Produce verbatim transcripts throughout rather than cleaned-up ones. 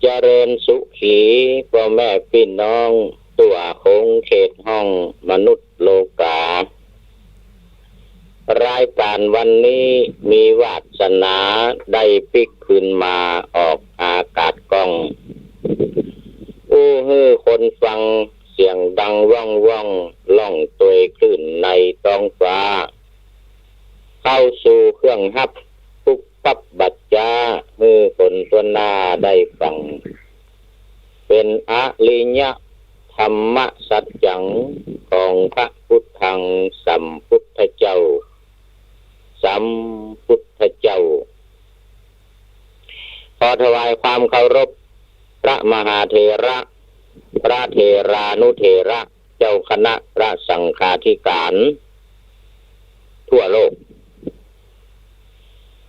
เจริญสุขี ป้อแม่ปี้น้อง ทั่วขงเขตห้องมนุษย์โลกา รายก๋านวันนี้มีวาสนาได้ปิ๊กคืนมาออกอากาศก้อง อู้หื้อคนฟังเสียงดังว่องว่อง ล่องตวยคลื่นในต๊องฟ้า เข้าสู่เครื่องฮับ ปุ๊บปั๊บบัดจ๊า หื้อคนตั๊วหน้าได้ฟัง เป๋นอริยธรรมสัจจัง ของพระพุทธังสัมพุทธเจ้า สัมพุทธเจ้า ขอถวายความเคารพ พระมหาเถระ พระเถรานุเถระ เจ้าคณะพระสังฆาธิการ ทั่วโลก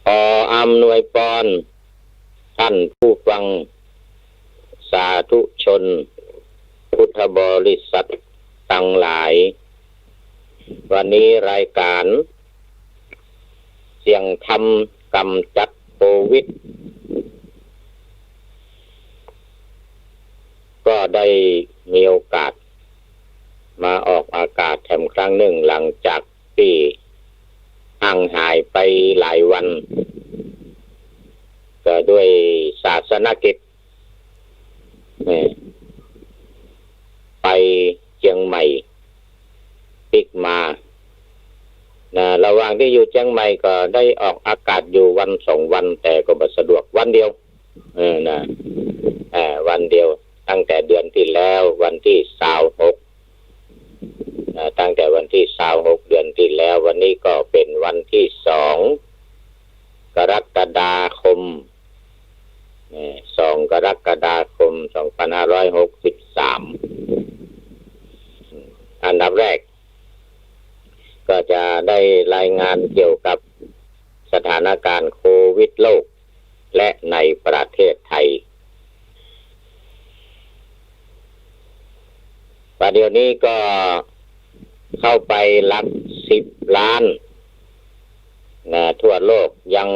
ขออำนวยปอน ท่านผู้ฟัง สาธุชน พุทธบริษัทตังหลาย วันนี้รายก๋าน เสียงธรรมก๋ำจัดโควิด ก็ได้มีโอกาสมาออกอากาศแถมครั้งนึ่ง หลังจากตี้ห่างหายไปหลายวัน ก็ด้วยศาสนกิจ เอ่อ ไปเจียงใหม่ปิ๊กมา นะ ระหว่างตี้อยู่เจียงใหม่ก็ได้ออกอากาศอยู่วันสองวัน แต่ก็บ่สะดวก วันเดียว เออ นะ เอ่อ วันเดียว ตั้งแต่เดือนตี้แล้ว วันตี้ซาวหก นะ ตั้งแต่วันตี้ซาวหก เดือนตี้แล้ว วันนี้ก็เป๋นวันตี้สอง กรกฎาคม เอ่อ สอง กรกฎาคม สองพันห้าร้อยหกสิบสาม อันดับแรก ก็จะได้รายงานเกี่ยวกับสถานการณ์โควิดโลก และในประเทศไทย ว่าเดี๋ยวนี้ก็เข้าไปหลักสิบล้าน นะ ทั่วโลก ยัง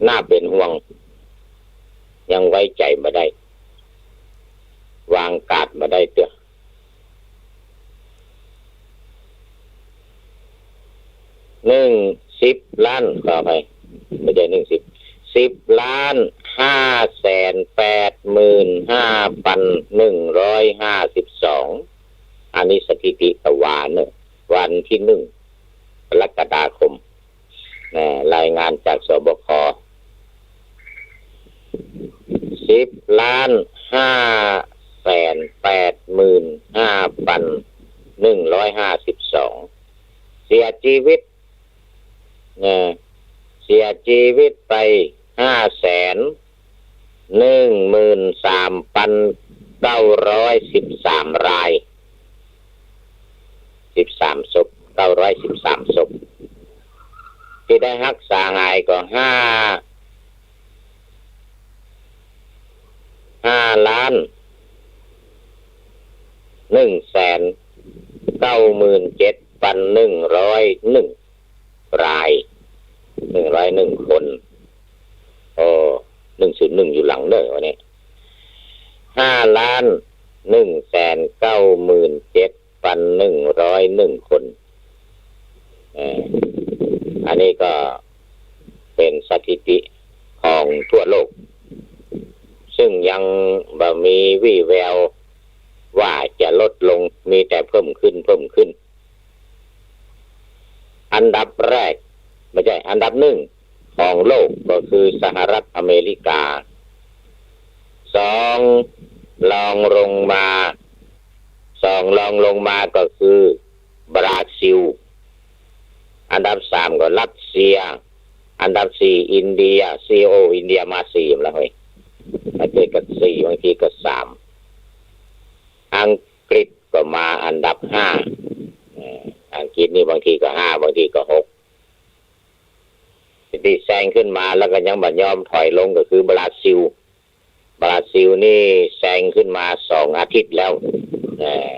น่าเป๋นห่วง ยังไว้ใจ๋บ่ได้ วางการ์ดบ่ได้เตื้อ นึ่ง สิบล้าน ขออภัย บ่ใจ้นึ่งสิบ สิบล้านห้าแสนแปดหมื่นห้าพันหนึ่งร้อยห้าสิบสอง อันนี้สถิติตะวาเน่อ วันตี้นึ่ง กรกฎาคม นะ รายงานจาก สบค สิบล้านห้าแสนแปดหมื่นห้าพันหนึ่งร้อยห้าสิบสอง เสียจีวิต นะ เสียจีวิตไปห้าแสนหนึ่งหมื่นสามพันเก้าร้อยสิบสามราย สิบสามศพ เก้าร้อยสิบสามศพ ตี้ได้ฮักษาหายก็ห้า ห้าล้านหนึ่งแสนเก้าหมื่นเจ็ดพันหนึ่งร้อยหนึ่งราย หนึ่งร้อยหนึ่งคน โอ้ หนึ่งศูนย์หนึ่งอยู่หลังเน่อวันนี้ ห้าล้านหนึ่งแสนเก้าหมื่นเจ็ดพันหนึ่งร้อยหนึ่งคน เอ่อ อันนี้ก็เป๋นสถิติของทั่วโลก ซึ่งยังบ่มีวี่แววว่าจะลดลง มีแต่เพิ่มขึ้น เพิ่มขึ้น อันดับแรก บ่ใจ้ อันดับนึ่งของโลกก็คือสหรัฐอเมริกา สอง รองลงมา สอง รองลงมาก็คือบราซิล อันดับสามก็รัสเซีย อันดับสี่อินเดีย สี่ โอ้ อินเดียมาสี่แล้วเฮ้ย อังกฤษก็สี่ บางทีก็สาม อังกฤษก็มาอันดับห้า เอ่อ อังกฤษนี่บางทีก็ห้า บางทีก็หก ตี้แซงขึ้นมาแล้วก็ยังบ่ยอมถอยลงก็คือบราซิล บราซิลนี่แซงขึ้นมาสองอาทิตย์แล้ว เอ่อ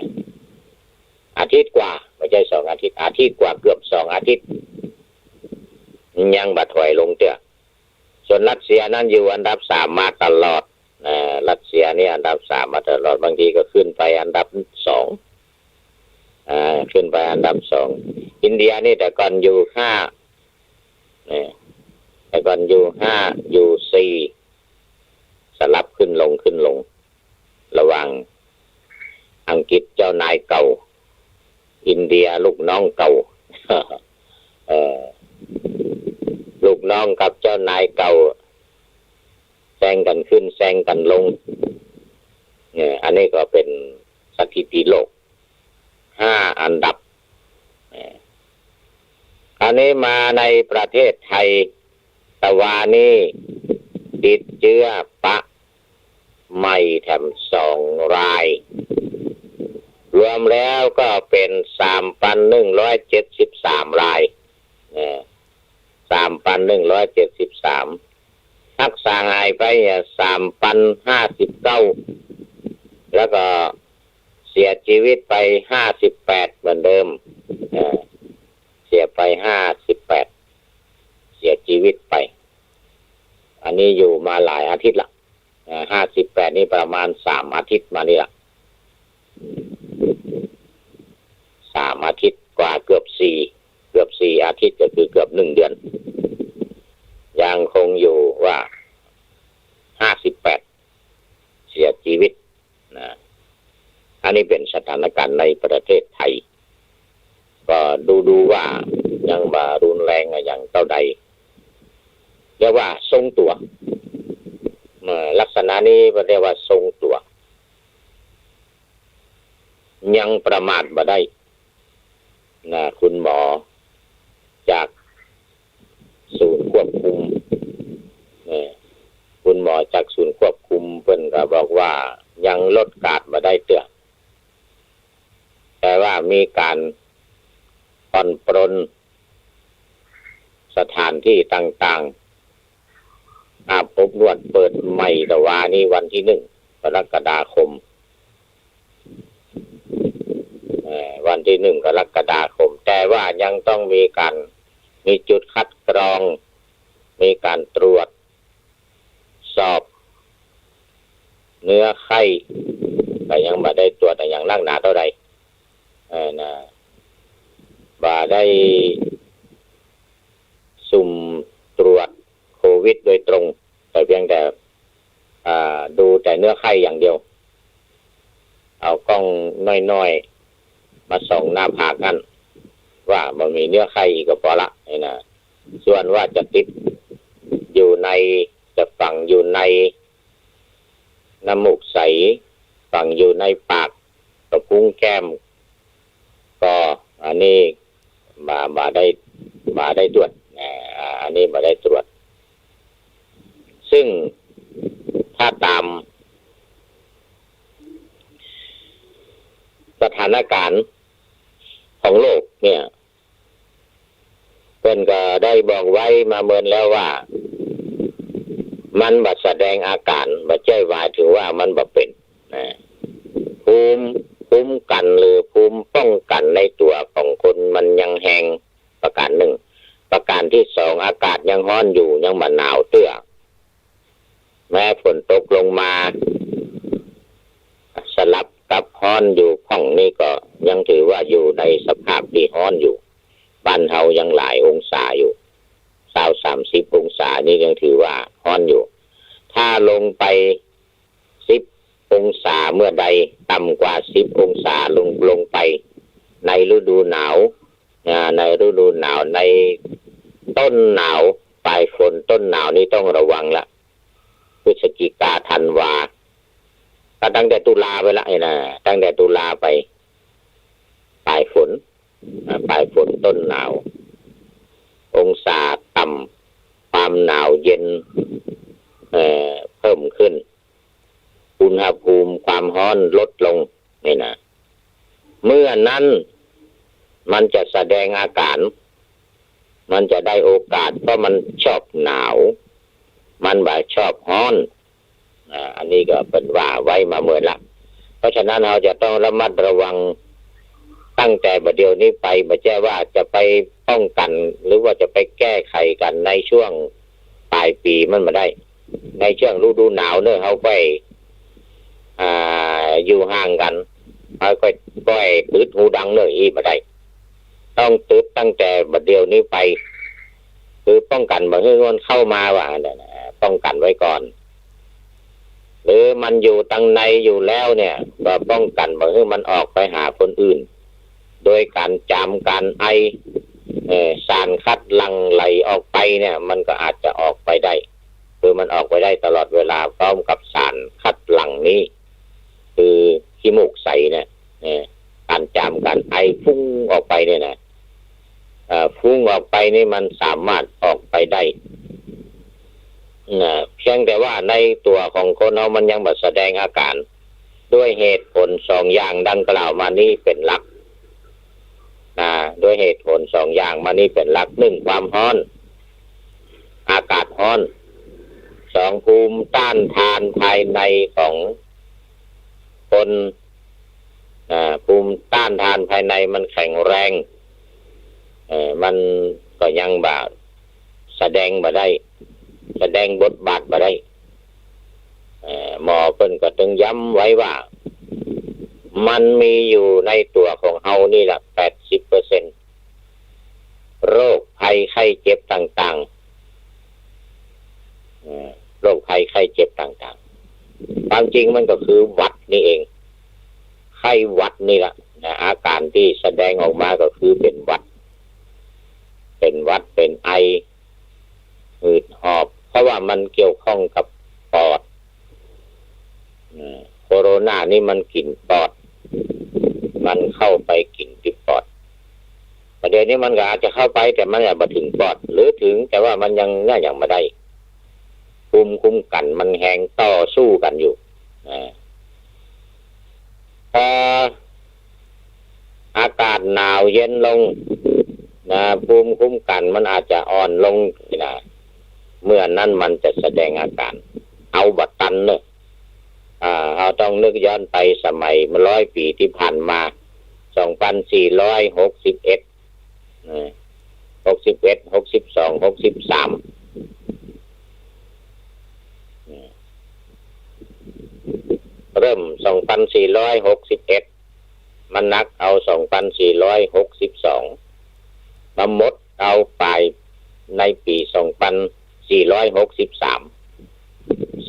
อาทิตย์กว่า บ่ใจ้สองอาทิตย์ อาทิตย์กว่า เกือบสองอาทิตย์ ยังบ่ถอยลงเตื้อ ส่วนรัสเซียนั้นอยู่อันดับสามมาตลอด อ่า รัสเซียนี่อันดับสามมาตลอด บางทีก็ขึ้นไปอันดับสอง อ่า ขึ้นไปอันดับสอง อินเดียนี่แต่ก่อนอยู่ห้า นะ แต่ก่อนอยู่ห้า อยู่สี่ สลับขึ้นลง ขึ้นลง ระหว่างอังกฤษเจ้านายเก่า อินเดียลูกน้องเก่า เอ่อ ลูกน้องกับเจ้านายเก่า แซงกั๋นขึ้น แซงกั๋นลง เนี่ย อันนี้ก็เป๋นสถิติโลก ห้าอันดับ เอ่อ อันนี้มาในประเทศไทย ตะวานี้ติดเจื้อปะใหม่แถมสองราย รวมแล้วก็เป๋นสามปันหนึ่งร้อยเจ็ดสิบสามราย เอ่อ สามปันหนึ่งร้อยเจ็ดสิบสาม ฮักษาหายไปเนี่ย สามปันห้าสิบเก้า แล้วก็เสียชีวิตไปห้าสิบแปดเหมือนเดิม เอ่อ เสียไปห้าสิบแปด เสียชีวิตไป อันนี้อยู่มาหลายอาทิตย์ละ เอ่อ ห้าสิบแปด นี่ประมาณสามอาทิตย์มานี่ละ สามอาทิตย์กว่า เกือบสี่ เกือบสี่อาทิตย์ ก็คือเกือบหนึ่งเดือน ยังคงอยู่ว่า ห้าสิบแปด เสียชีวิตนะ อันนี้เป๋นสถานการณ์ในประเทศไทย ก็ดูๆ ว่ายังบ่รุนแรงอะอย่างเต้าใด เรียกว่าทรงตั๋ว เอ่อ ลักษณะนี้เปิ้นเรียกว่าทรงตั๋ว ยังประมาทบ่ได้นะ คุณหมอจากศูนย์ควบคุม เอ่อ คุณหมอจากศูนย์ควบคุมเปิ้นก็บอกว่ายังลดกาดบ่ได้เตื้อ แต่ว่ามีก๋านผ่อนปรนสถานที่ต่างๆ อาบอบนวดเปิดใหม่ตะวานี้วันตี้หนึ่งกรกฎาคม เอ่อ วันตี้หนึ่งกรกฎาคม แต่ว่ายังต้องมีก๋าน มีจุดคัดกรอง มีก๋านตรวจสอบเนื้อไข้ ก็ยังบ่ได้ตรวจอะหยังนักหนาเต้าใด เอ่อ นะ บ่ได้สุ่มตรวจโควิดโดยตรง แต่เพียงแต่ อ่า ดูแต่เนื้อไข้อย่างเดียว เอากล้องน้อยๆ มาส่องหน้าผากหั้น ว่าบ่มีเนื้อไข้อีกก็ปอละ นี่นะ ส่วนว่าจะติดอยู่ใน จะฝังอยู่ในน้ำมูกใส ฝังอยู่ในปาก กระพุ้งแก้ม ก็อันนี้บ่ บ่ได้ บ่ได้ตรวจ อ่า อันนี้บ่ได้ตรวจ ซึ่งถ้าต๋ามสถานการณ์ของโลกเนี่ย เปิ้นก็ได้บอกไว้มาเมินแล้วว่า มันบ่แสดงอาก๋าน บ่ใจ้หมายถึงว่ามันบ่เป๋น นะ ภูมิคุ้มกั๋นหรือภูมิป้องกั๋นในตั๋วของคนมันยังแฮงประก๋านหนึ่ง ประก๋านตี้สอง อากาศยังฮ้อนอยู่ ยังบ่หนาวเตื้อ แม้ฝนตกลงมา สลับกับฮ้อนอยู่พ่องนี่ก็ยังถือว่าอยู่ในสภาพตี้ฮ้อนอยู่ บ้านเฮายังหลายองศาอยู่ ซาวสามสิบองศานี่ยังถือว่าฮ้อนอยู่ ถ้าลงไปสิบองศาเมื่อใด ต่ำกว่าสิบองศาลง ลงไปในฤดูหนาว อ่า ในฤดูหนาว ในต้นหนาว ปลายฝนต้นหนาวนี่ต้องระวังละ พฤศจิกา ธันวา ก็ตั้งแต่ตุลาไปละ นี่นะ ตั้งแต่ตุลาไป ปลายฝน อ่า ปลายฝนต้นหนาว องศาต่ำ ความหนาวเย็น เอ่อ เพิ่มขึ้น อุณหภูมิความฮ้อนลดลง นี่นะ เมื่อนั้นมันจะแสดงอาก๋าน มันจะได้โอกาส เพราะมันชอบหนาว มันบ่ชอบฮ้อน อ่า อันนี้ก็เปิ้นว่าไว้มาเมินละ เพราะฉะนั้นเฮาจะต้องระมัดระวังตั้งแต่บ่าเดี่ยวนี้ไป บ่ใจ้ว่าจะไปป้องกั๋น หรือว่าจะไปแก้ไขกั๋นในช่วงปลายปี๋ มันบ่ได้ ในช่วงฤดู หนาวเน่อ เฮาก้อย อ่า อยู่ห่างกั๋น เฮาก้อย ก้อยตึดหูดังเน่อ อี้บ่ได้ ต้องตึดตั้งแต่บัดเดี๋ยวนี้ไป คือป้องกั๋นบ่หื้อมันเข้ามาว่าอั้นเน่อ ป้องกั๋นไว้ก่อน หรือมันอยู่ตังในอยู่แล้วเนี่ย ก็ป้องกั๋นบ่หื้อมันออกไปหาคนอื่น โดยก๋านจามก๋านไอ เอ่อ สารคัดหลั่งไหลออกไปเนี่ย มันก็อาจจะออกไปได้ คือมันออกไปได้ตลอดเวลาพร้อมกับสารคัดหลั่งนี้ คือขี้มูกใสเนี่ย เอ่อ ก๋านจามก๋านไอฟุ้งออกไปเนี่ยนะ เอ่อ ฟุ้งออกไปนี่มันสามารถออกไปได้นะ เพียงแต่ว่าในตั๋วของคนเฮามันยังบ่แสดงอาก๋าน ด้วยเหตุผลสองอย่างดังกล่าวมานี้เป๋นหลักนะ ด้วยเหตุผลสองอย่างมานี้เป๋นหลัก นึ่ง ความฮ้อน อากาศฮ้อน สอง ภูมิต้านทานภายในของคน อ่า ภูมิต้านทานภายในมันแข็งแรง เอ่อ มันก็ยังบ่แสดงบ่ได้ แสดงบทบาทบ่ได้ เอ่อ หมอเปิ้นก็ตึงย้ำไว้ว่า มันมีอยู่ในตั๋วของเฮานี่แหละ แปดสิบเปอร์เซ็นต์ โรคภัยไข้เจ็บต่างๆ เอ่อ โรคภัยไข้เจ็บต่างๆ ความจริงมันก็คือหวัดนี่เอง ไข้หวัดนี่แหละนะ อาก๋านตี้แสดงออกมาก็คือเป๋นหวัด เป๋นหวัด เป๋นไอ หืดหอบ เพราะว่ามันเกี่ยวข้องกับปอด เอ่อ โคโรนานี่มันกิ๋นปอด มันเข้าไปกิ๋นตี้ปอด ประเด็นนี้มันก็อาจจะเข้าไป แต่มันยังบ่เถิงปอด หรือเถิง แต่ว่ามันยัง เนี่ย ยังบ่ได้ ภูมิคุ้มกั๋นมันแฮงต่อสู้กั๋นอยู่ อ่า พออากาศหนาวเย็นลงนะ ภูมิคุ้มกั๋นมันอาจจะอ่อนลงนะ เมื่อนั้นมันจะแสดงอาก๋าน เอาบ่ตันเน่อ อ่า เฮาต้องนึกย้อนไปสมัยเมื่อร้อยปี๋ตี้ผ่านมา สองปันสี่ร้อยหกสิบเอ็ด นะ หกสิบเอ็ด หกสิบสอง หกสิบสาม นะ เริ่มสองปันสี่ร้อยหกสิบเอ็ด มาหนักเอาสองปันสี่ร้อยหกสิบสอง มาหมดเอาป๋ายในปี๋สองปันสี่ร้อยหกสิบสาม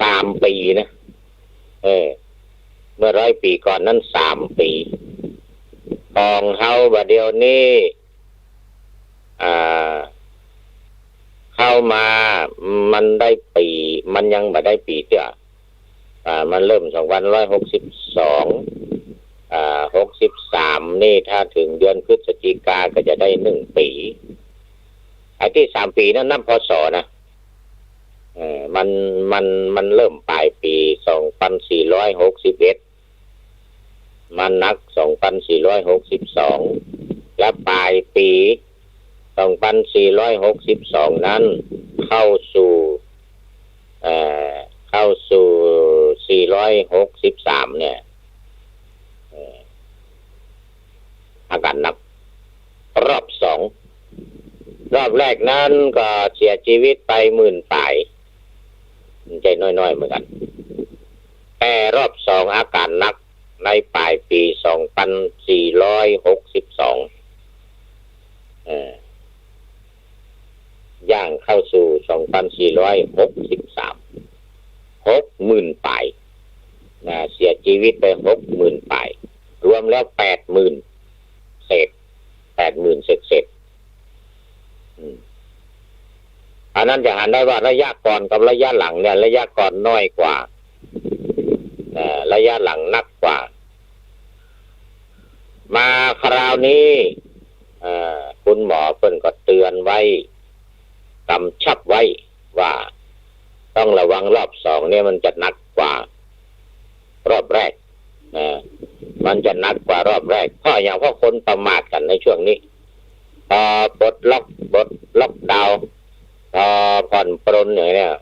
สามปี๋นะ เออ เมื่อร้อยปี๋ก่อนนั้นสามปี๋ ของเฮาบ่าเดี่ยวนี้ อ่า เข้ามามันได้ปี๋ มันยังบ่ได้ปี๋เตื้อ อ่า มันเริ่มสองปันร้อยหกสิบสอง อ่า หกสิบสาม นี่ ถ้าเถิงเดือนพฤศจิกาก็จะได้นึ่งปี๋ ไอ้ตี้สามปี๋นั้นนับ พ.ศ. นะ เออ มัน มัน มันเริ่มป๋ายปี๋สองปันสี่ร้อยหกสิบเอ็ด มาหนักสองปันสี่ร้อยหกสิบสอง และป๋ายปี๋สองปันสี่ร้อยหกสิบสองนั้นเข้าสู่ เอ่อ เข้าสู่สี่ร้อยหกสิบสามเนี่ย เอ่อ อาก๋านหนัก รอบสอง รอบแรกนั้นก็เสียจีวิตไปหมื่นป๋าย บ่ใจ้น้อยๆ เหมือนกั๋น แต่รอบสองอาก๋านหนักในป๋ายปี๋สองปันสี่ร้อยหกสิบสอง เอ่อ ย่างเข้าสู่สองปันสี่ร้อยหกสิบสาม หกหมื่นป๋าย นะ เสียจีวิตไปหกหมื่นป๋าย รวมแล้วแปดหมื่นเศษ แปดหมื่นเศษๆ อืม อันนั้นจะหันได้ว่าระยะก่อนกับระยะหลังเนี่ย ระยะก่อนน้อยกว่า เอ่อ ระยะหลังหนักกว่า มาคราวนี้ เอ่อ คุณหมอเปิ้นก็เตือนไว้ กำชับไว้ว่าต้องระวังรอบสองเนี่ยมันจะหนักกว่ารอบแรก นะ มันจะหนักกว่ารอบแรก เพราะหยัง เพราะคนประมาทกั๋นในช่วงนี้ พอปลดล็อก ปลดล็อกดาวน์ พอผ่อนปรนอย่างเนี้ย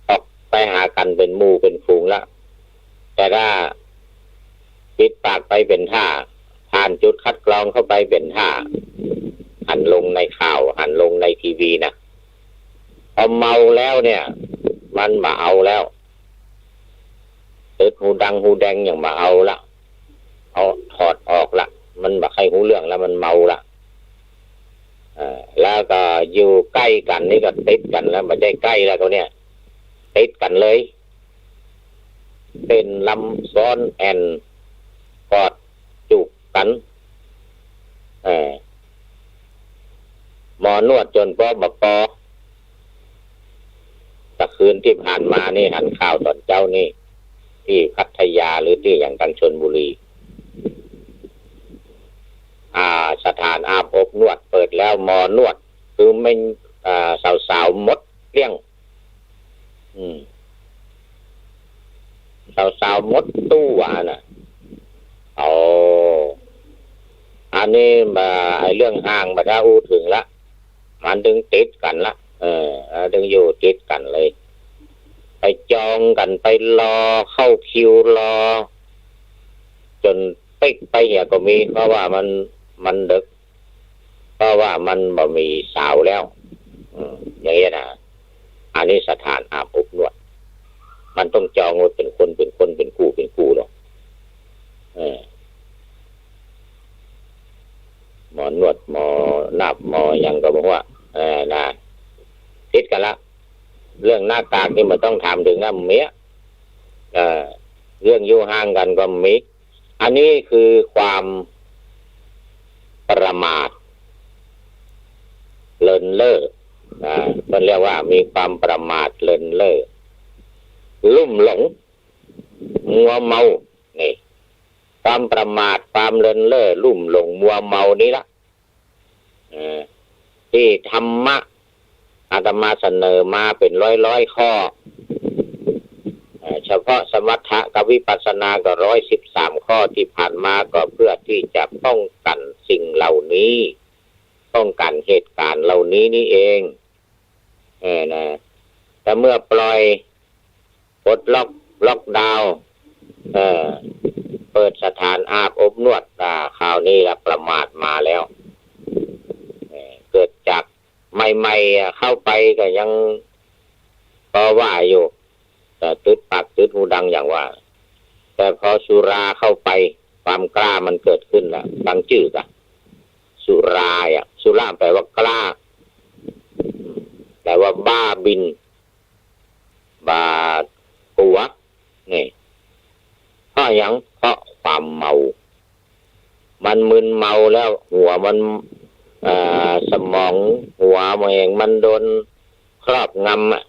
ออกไปหากั๋นเป๋นหมู่เป๋นฝูงละ แต่ถ้าปิดปากไปเป๋นท่า ผ่านจุดคัดกรองเข้าไปเป๋นท่า หันลงในข่าว หันลงในทีวีนะ พอเมาแล้วเนี่ย มันบ่เอาแล้ว ตึดหูดังหูแดงอย่างบ่เอาละ เอาถอดออกละ มันบ่ใค่ฮู้เรื่องละ มันเมาละ อ่า แล้วก็อยู่ใก้กั๋นนี่ก็ติดกั๋นแล้ว บ่ใจ้ใก้แล้ว เต้าเนี่ย ติดกั๋นเลย เต้นรำฟ้อนแอ่น กอดจูบกั๋น เออ หมอนวดจ๋นปอบ่ปอ ตะคืนตี้ผ่านมานี่หันข่าวต๋อนเจ๊านี่ ตี้พัทยาหรือตี้หยังตางชลบุรี อ่า สถานอาบอบนวดเปิดแล้ว หมอนวด คือแม่น อ่า สาวๆ หมดเกลี้ยง อืม สาวๆ หมดตู้ว่าน่ะ เอา อันนี้บ่า ไอ้เรื่องห่างบ่า ถ้าอู้เถิงละ มันตึงติดกั๋นละ เออ มันตึงอยู่ติดกั๋นเลย ไปจองกั๋น ไปรอ เข้าคิวรอ จ๋นปิ๊กไปเหียก็มี เพราะว่ามัน มันดึก เพราะว่ามันบ่มีสาวแล้ว อืม อย่างเงี้ยนะ อันนี้สถานอาบอบนวด มันต้องจองไว้เป๋นคน เป๋นคน เป๋นกู้ เป๋นกู้หรอก เออ หมอนวด หมอนาบ หมอหยังก็บ่ฮู้ เออ นะ ติดกั๋นละ เรื่องหน้ากากนี่บ่ต้องถามเถิงนะ เมีย เออ เรื่องอยู่ห่างกั๋นก็มี อันนี้คือความประมาทเลินเล่อ นะ เปิ้นเรียกว่ามีความประมาทเลินเล่อ ลุ่มหลง มัวเมา นี่ ความประมาท ความเลินเล่อ ลุ่มหลง มัวเมานี่ละ เออ ตี้ธรรมะอาตมาเสนอมาเป๋นร้อยๆ ข้อ เอ่อ เฉพาะสมถะกับวิปัสสนาก็ร้อยสิบสามข้อ ตี้ผ่านมาก็เพื่อตี้จะป้องกั๋นสิ่งเหล่านี้ ป้องกั๋นเหตุก๋ารณ์เหล่านี้นี่เอง เออ นะ แต่เมื่อปล่อย ปลดล็อก ล็อกดาวน์ เอ่อ เปิดสถานอาบอบนวด อ่า คราวนี้ละประมาทมาแล้ว เอ่อ เกิดจากใหม่ๆ อ่ะ เข้าไปก็ยังปอว่าอยู่ แต่ตึดปากตึดหูดังอย่างว่า แต่พอสุราเข้าไป ความกล้ามันเกิดขึ้นละ ฟังจื้อก่ะ สุราอ่ะ สุราแปลว่ากล้า แปลว่าบ้าบิ่น บ่ากั๋ว นี่ เพราะหยัง เพราะความเมา มันมึนเมาแล้ว หัวมัน เอ่อ สมอง หัวมันเอง มันโดนครอบงำอะ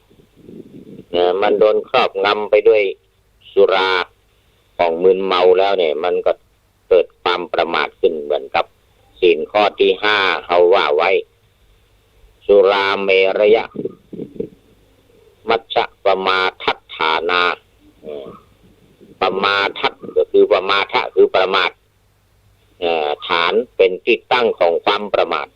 นะ มันโดนครอบงำไปด้วยสุราของมึนเมาแล้วเนี่ย มันก็เกิดความประมาทขึ้น เหมือนกับศีลข้อตี้ห้าเฮาว่าไว้ สุราเมรยมัชฌะปมาทัฏฐานา เอ่อ ปมาทัฏก็คือปมาทะ คือประมาท เอ่อ ฐานเป๋นตี้ตั้งของความประมาท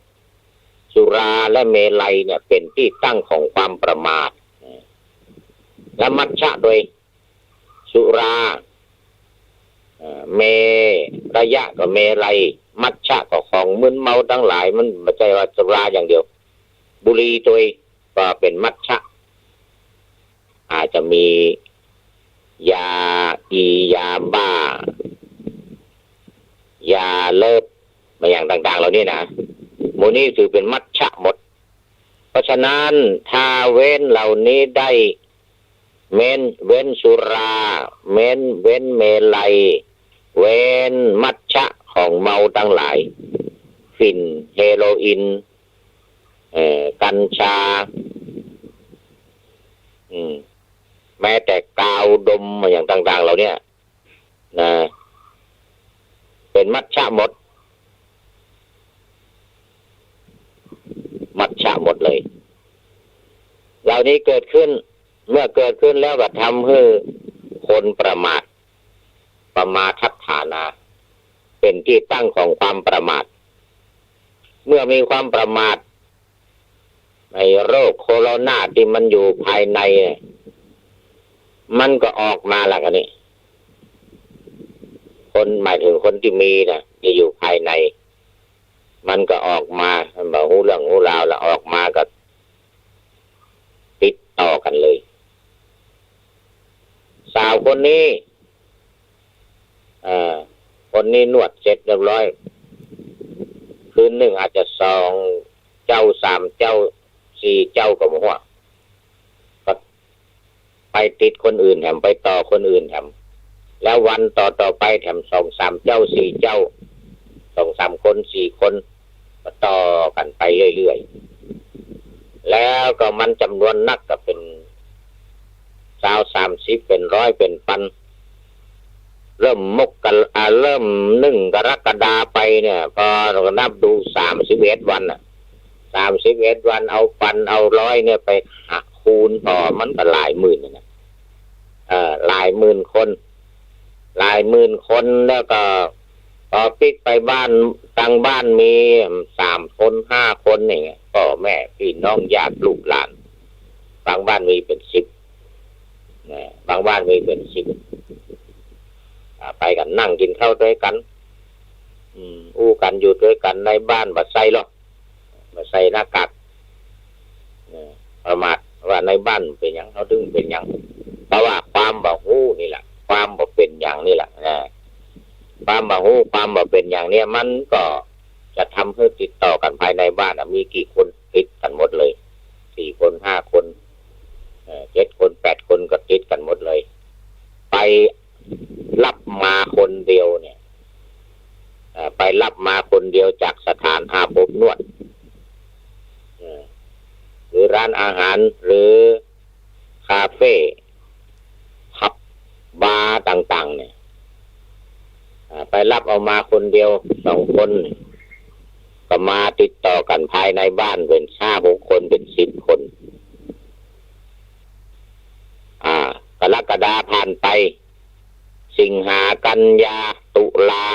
สุราและเมรัยเนี่ยเป๋นตี้ตั้งของความประมาท เอ่อ และมัชฌะโดย สุรา เอ่อ เมรยะก็เมรัย มัชฌะก็ของมึนเมาตังหลาย มันบ่ใจ้ว่าสุราอย่างเดียว บุหรี่ตวยก็เป๋นมัชฌะ อาจจะมียาอี ยาบ้า ยาเลิฟ มาอย่างต่างๆ เหล่านี้นะ หมู่นี้ถือเป๋นมัชฌะหมด เพราะฉะนั้นถ้าเว้นเหล่านี้ได้ เม้น เว้นสุรา เม้น เว้นเมรัย เว้นมัชฌะของเมาตังหลาย ฝิ่น เฮโรอีน เอ่อ กัญชา อืม แม้แต่กาวดมมาอย่างต่างๆ เหล่าเนี้ย นะ เป๋นมัชฌะหมด มัชฌะหมดเลย เหล่านี้เกิดขึ้น เมื่อเกิดขึ้นแล้วก็ทำหื้อคนประมาท ปมาทัฏฐานา เป๋นตี้ตั้งของความประมาท เมื่อมีความประมาท ไอ้โรคโคโรนาตี้มันอยู่ภายในน่ะ มันก็ออกมาละ อันนี้ คน หมายเถิงคนตี้มีน่ะ ตี้อยู่ภายใน มันก็ออกมา มันบ่ฮู้เรื่องฮู้ราวละ ออกมาก็ติดต่อกั๋นเลย สาวคนนี้ คนนี้นวดเสร็จเรียบร้อย คืนนึ่งอาจจะสองเจ้า สามเจ้า สี่เจ้าก็บ่ฮู้ ก็ไปติดคนอื่นแถม ไปต่อคนอื่นแถม แล้ววันต่อๆ ไปแถมสองสามเจ้า สี่เจ้า สองสามคน สี่คน ก็ต่อกั๋นไปเรื่อยๆ แล้วก็มันจ๋ำนวนนักก็เป๋นซาว สามสิบ เป๋นร้อย เป๋นปัน เริ่มมกกะ อ่า เริ่มนึ่งกรกฎาไปเนี่ย ปอนับดูสามสิบเอ็ดวันน่ะ สามสิบเอ็ดวัน เอาปันเอาร้อยเนี่ยไปหักคูณ ปอมันก็หลายหมื่นน่ะ เอ่อ หลายหมื่นคน หลายหมื่นคน แล้วก็ปอปิ๊กไปบ้าน ตังบ้านมีสามคน ห้าคนอย่างเงี้ย ป้อแม่ปี้น้องญาติลูกหลาน บางบ้านมีเป๋นสิบ นะ บางบ้านมีเป๋นสิบ อ่า ไปกั๋น นั่งกิ๋นข้าวตวยกั๋น อืม อู้กั๋นอยู่ตวยกั๋น ในบ้านบ่ใส่หรอก บ่ใส่หน้ากาก เออ ประมาทว่าในบ้านเป๋นหยัง เฮาตึงเป๋นหยัง เพราะว่าความบ่ฮู้นี่แหละ ความบ่เป๋นหยังนี่แหละ นะ ความบ่ฮู้ ความบ่เป๋นหยังเนี่ย มันก็จะทำหื้อติดต่อกั๋นภายในบ้านน่ะ มีกี่คนติดกั๋นหมดเลย สี่คน ห้าคน เอ่อ เจ็ดคน แปดคน ก็ติดกั๋นหมดเลย ไปฮับมาคนเดียวเนี่ย เอ่อ ไปฮับมาคนเดียวจากสถานอาบอบนวด เอ่อ หรือร้านอาหาร หรือคาเฟ่ผับบาร์ต่างๆ เนี่ย อ่า ไปฮับเอามาคนเดียว สองคน ก็มาติดต่อกั๋นภายในบ้านเป๋นห้าหกคน เป๋นสิบคน อ่า กรกฎาผ่านไป สิงหา กันยา ตุลา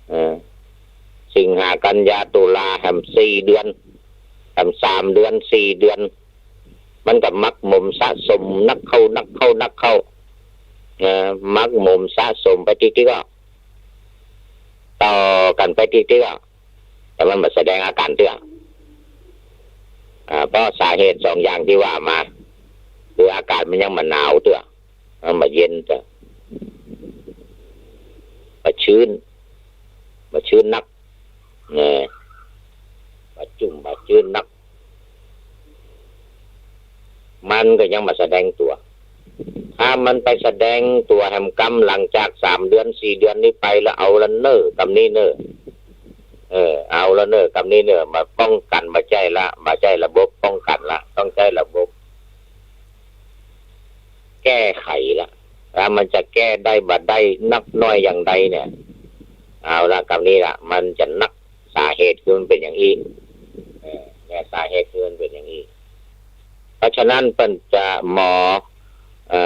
เออ สิงหา กันยา ตุลา แหมสี่เดือน แหมสามเดือน สี่เดือน มันก็หมักหมมสะสมนักเข้า นักเข้า นักเข้า เออ หมักหมมสะสมไปติ๊กๆ ก็ ต่อกั๋นไปติ๊กๆ ก็ แต่มันบ่แสดงอาก๋านเตื้อ อ่า เพราะสาเหตุสองอย่างตี้ว่ามา คืออาก๋านมันยังบ่หนาวเตื้อ มันบ่เย็นเตื้อ บ่ชื้น บ่ชื้นนัก เออ บ่จุ่ม บ่ชื้นนัก มันก็ยังบ่แสดงตั๋ว ถ้ามันไปแสดงตั๋วแหมกำหลังจากสามเดือน สี่เดือนนี้ไปแล้ว เอาละเน่อ กำนี้เน่อ เออ เอาละเน่อ กำนี้เน่อ มาป้องกั๋น บ่ใจ้ละ บ่ใจ้ระบบป้องกั๋นละ ต้องใจ๊ระบบแก้ไขละ ถ้ามันจะแก้ได้บ่ได้นักน้อยอย่างใดเนี่ย เอาละ กำนี้ละ มันจะนัก สาเหตุคือมันเป๋นอย่างอี้ เออ เนี่ย สาเหตุคือมันเป๋นอย่างอี้ เพราะฉะนั้นเปิ้นจะหมอ เอ่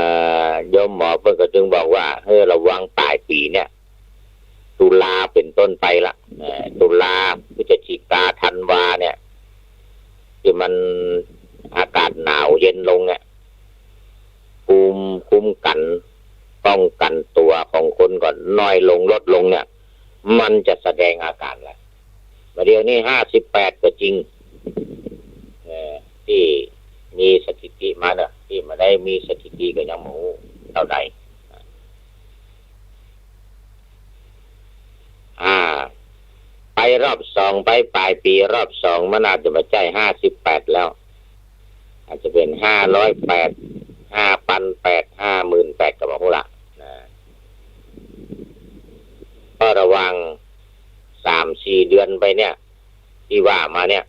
อ โยมหมอเปิ้นก็จึงบอกว่า หื้อระวังป๋ายปี๋เนี่ย ตุลาเป๋นต้นไปละ เอ่อ ตุลา พฤศจิกา ธันวาเนี่ย ตี้มันอากาศหนาวเย็นลงเนี่ย ภูมิคุ้มกั๋น ป้องกั๋นตั๋วของคนก็น้อยลง ลดลงเนี่ย มันจะแสดงอาก๋านละ บ่าเดี่ยวนี้ห้าสิบแปดก็จริง เอ่อ ตี้มีสถิติมาเนาะ ตี้บ่ได้มีสถิติก็ยังบ่ฮู้เต้าใด อ่า ไปรอบสอง ไปป๋ายปี๋รอบสอง มันอาจจะบ่ใจ้ห้าสิบแปดแล้ว อาจจะเป๋นห้าร้อยแปด ห้าปันแปด ห้าหมื่นแปด ก็บ่ฮู้ละ นะ ก็ระหว่างสามสี่เดือนไปเนี่ย ตี้ว่ามาเนี่ย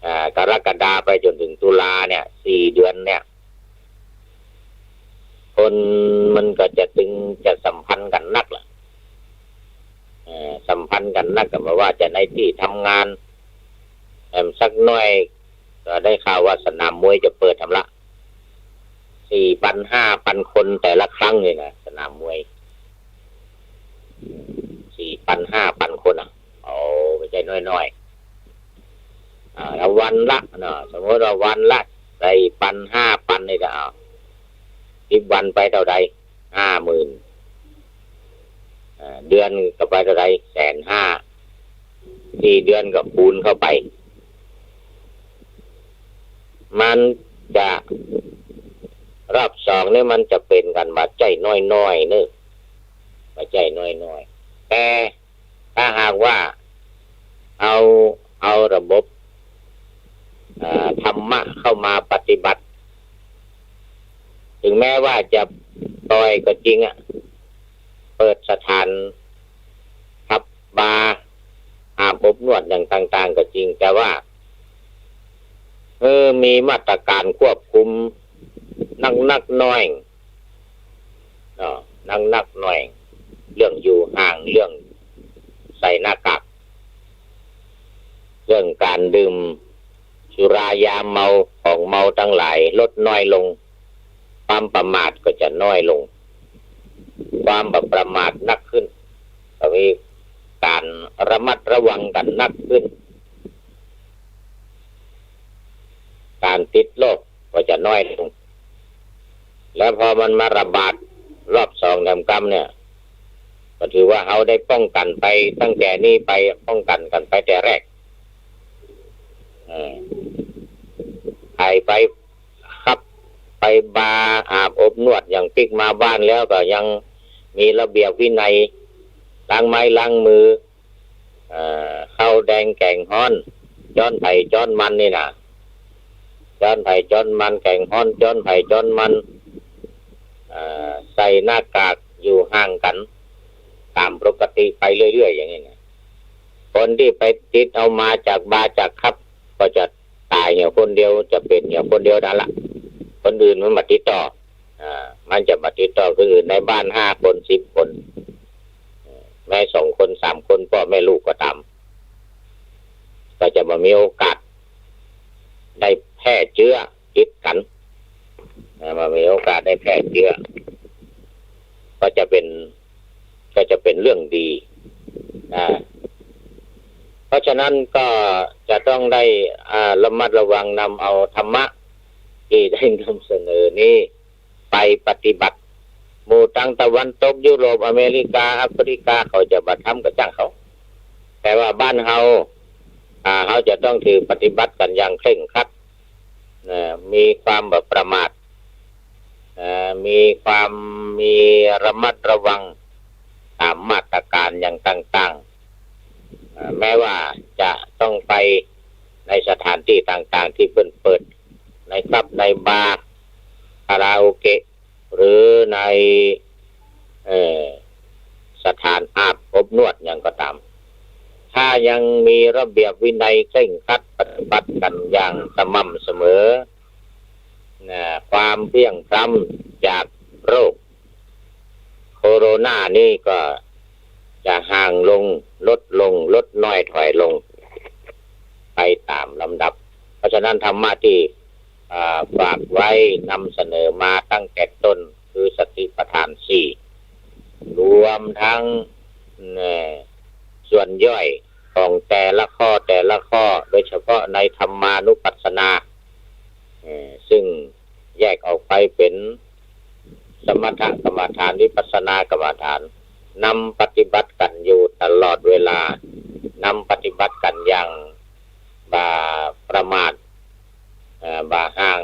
อ่า กรกฎาไปจ๋นเถิงตุลาเนี่ย สี่เดือนเนี่ย คนมันก็จะตึง จะสัมพันธ์กั๋นนักละ เอ่อ สัมพันธ์กั๋นนัก ก็บ่ว่าจะในตี้ทำงาน แหมสักหน้อยก็ได้ข่าวว่าสนามมวยจะเปิดแถมละ สี่ปัน ห้าปันคนแต่ละครั้งนี่นะ สนามมวย สี่ปัน ห้าปันคนอ่ะ โอ้ บ่ใจ้น้อยๆ อ่า แล้ววันละเนาะ สมมุติว่าวันละสี่ปัน ห้าปันนี่ก็เอา สิบวันไปเต้าใด ห้าหมื่น อ่า เดือนก็ไปเต้าใด แสนห้า สี่เดือนก็คูณเข้าไป มันจะ รอบสองนี่มันจะเป๋นกั๋นบ่าใจ้น้อยๆ เน่อ บ่ ก็ใจ้น้อยๆ แต่ถ้าหากว่าเอา เอาระบบ เอ่อ ธรรมะเข้ามาปฏิบัติ ถึงแม้ว่าจะปล่อยก็จริงอะ เปิดสถานผับบาร์ อาบอบนวดอย่างต่างๆ ก็จริง แต่ว่า เออ มีมาตรการควบคุมนักๆ หน้อย เนาะ นักๆ หน้อย เรื่องอยู่ห่าง เรื่องใส่หน้ากาก เรื่องก๋านดื่มสุรายาเมา ของเมาตังหลายลดน้อยลง ความประมาทก็จะน้อยลง ความบ่ประมาทนักขึ้น ก็มีก๋านระมัดระวังกั๋นนักขึ้น ก๋านติดโรคก็จะน้อยลง แล้วพอมันมาระบาดรอบสองแถมกำเนี่ย ก็ถือว่าเฮาได้ป้องกั๋นไปตั้งแต่นี้ไป ป้องกั๋นกั๋นไปแต่แรก เออ ใผไปผับไปบาร์อาบอบนวดอย่างปิ๊กมาบ้านแล้วก็ยังมีระเบียบวินัย ล้างไม้ล้างมือ เอ่อ ข้าวแดงแกงฮ้อน จ๊อนใผจ๊อนมันนี่นะ จ๊อนใผจ๊อนมัน แกงฮ้อนจ๊อนใผจ๊อนมัน เอ่อ ใส่หน้ากากอยู่ห่างกั๋นต๋ามปกติไปเรื่อยๆ อย่างนี้นะ คนตี้ไปติดเอามาจากบาร์จากผับก็จะต๋ายเหียคนเดียว จะเป๋นเหียคนเดียวนั่นละ คนอื่นมันบ่ติดต่อ อ่า มันจะบ่ติดต่อคนอื่น ในบ้านห้าคนสิบคน แม้สองคนสามคนป้อแม่ลูกก็ต๋าม ก็จะบ่มีโอกาสได้แพร่เจื้อติดกั๋น นะ บ่มีโอกาสได้แพร่เจื้อ ก็จะเป๋น ก็จะเป๋นเรื่องดี นะ เพราะฉะนั้นก็จะต้องได้ อ่า ระมัดระวังนำเอาธรรมะตี้ได้นำเสนอนี้ ไปปฏิบัติ หมู่ตังตะวันตก ยุโรป อเมริกา แอฟริกา เขาจะบ่ทำก็จ้างเขา แต่ว่าบ้านเฮา อ่า เฮาจะต้องถือปฏิบัติกั๋นอย่างเคร่งครัด นะ มีความบ่ประมาท นะ มีความ มีระมัดระวังต๋ามมาตรการอย่างต่างๆ อ่า แม้ว่าจะต้องไปในสถานตี้ต่างๆ ตี้เปิ้นเปิด ในผับ ในบาร์ คาราโอเกะ หรือใน เอ่อ สถานอาบอบนวดหยังก็ต๋าม ถ้ายังมีระเบียบวินัยเคร่งครัดปฏิบัติกั๋นอย่างสม่ำเสมอ นะ ความเพลี้ยงพล้ำจากโรคโคโรนานี่ก็จะห่างลง ลดลง ลดน้อยถอยลงไปต๋ามลำดับ เพราะฉะนั้นธรรมะตี้ อ่า ฝากไว้นำเสนอมาตั้งแต่ต้น คือสติปัฏฐานสี่ รวมทั้ง เอ่อ ส่วนย่อยของแต่ละข้อแต่ละข้อ โดยเฉพาะในธรรมานุปัสสนา เอ่อ ซึ่งแยกออกไปเป๋นสมถกรรมฐาน วิปัสสนากรรมฐาน นำปฏิบัติกั๋นอยู่ตลอดเวลา นำปฏิบัติกั๋นอย่างบ่ประมาท เอ่อ บ่ห่าง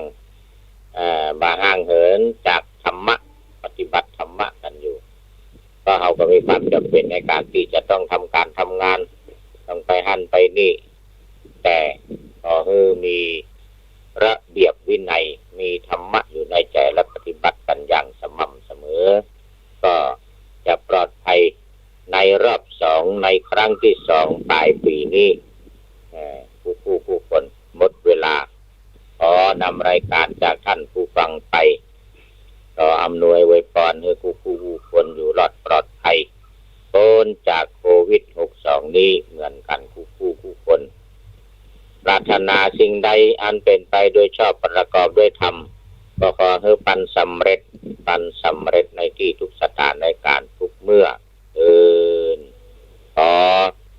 เอ่อ บ่ห่างเหินจากธรรมะ ปฏิบัติธรรมะกั๋นอยู่ เพราะเฮาก็มีความจ๋ำเป๋นในก๋านตี้จะต้องทำก๋านทำงาน ต้องไปหั้นไปนี่ แต่ขอหื้อมีระเบียบวินัย มีธรรมะอยู่ในใจ๋และปฏิบัติกั๋นอย่างสม่ำเสมอ ก็จะปลอดภัยในรอบสอง ในครั้งตี้สองป๋ายปี๋นี้ เอ่อ กู้ๆ กู้คน หมดเวลา ขอนำรายก๋านจากต้านผู้ฟังไป ขออำนวยอวยพรหื้อกู้ๆ กู้คนอยู่รอดปลอดภัย ป๊นจากโควิดหกสองนี้เหมือนกั๋นกู้ๆ กู้คน ปรารถนาสิ่งใดอันเป๋นไปโดยชอบประกอบด้วยธรรม ก็ขอหื้อปันสำเร็จ ปันสำเร็จในตี้ทุกสถานก๋ารณ์ทุกเมื่อ เทอญ ขอ